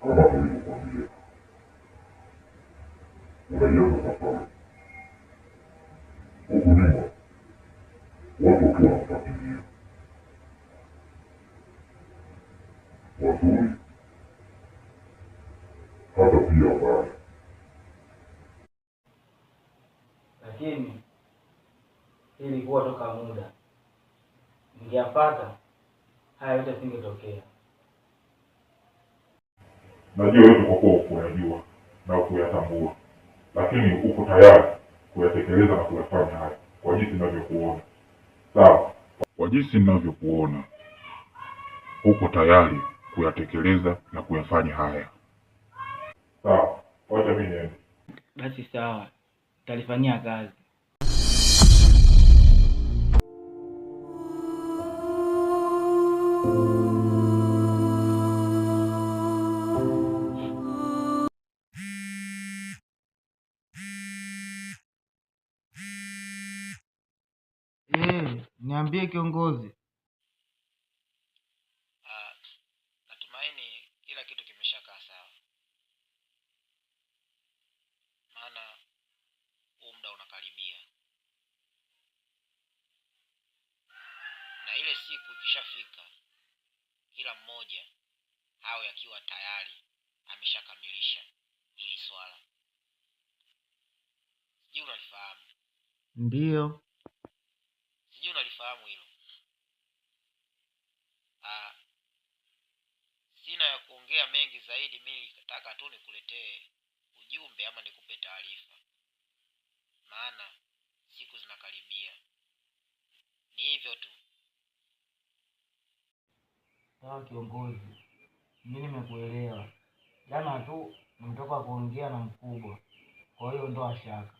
Kama tulivyokuambia, unaianza safari huku nyuma, watu wakiwa wanakufuatilia, wazuri hata pia wabaya. Lakini hii ilikuwa toka muda, ningeyapata haya yote yasingetokea. Najua yote kwa kuwa kuyajua na kuyatambua, lakini uko tayari kuyatekeleza na kuyafanya haya kwa jinsi ninavyokuona. Sawa, kwa jinsi ninavyokuona uko tayari kuyatekeleza na kuyafanya haya. Sawa, wacha mimi niende. Basi sawa, talifanyia kazi. Niambie kiongozi. Natumaini kila kitu kimeshakaa sawa, maana huu muda unakaribia, na ile siku ikishafika, kila mmoja awe akiwa tayari ameshakamilisha hili swala. Sijui unalifahamu? Ndiyo. Sijui unalifahamu hilo. Ah, sina ya kuongea mengi zaidi, mimi nataka tu nikuletee ujumbe ama nikupe taarifa, maana siku zinakaribia. Ni hivyo tu. Sawa kiongozi, mimi nimekuelewa. Jana tu nimetoka kuongea na mkubwa, kwa hiyo ondoa shaka.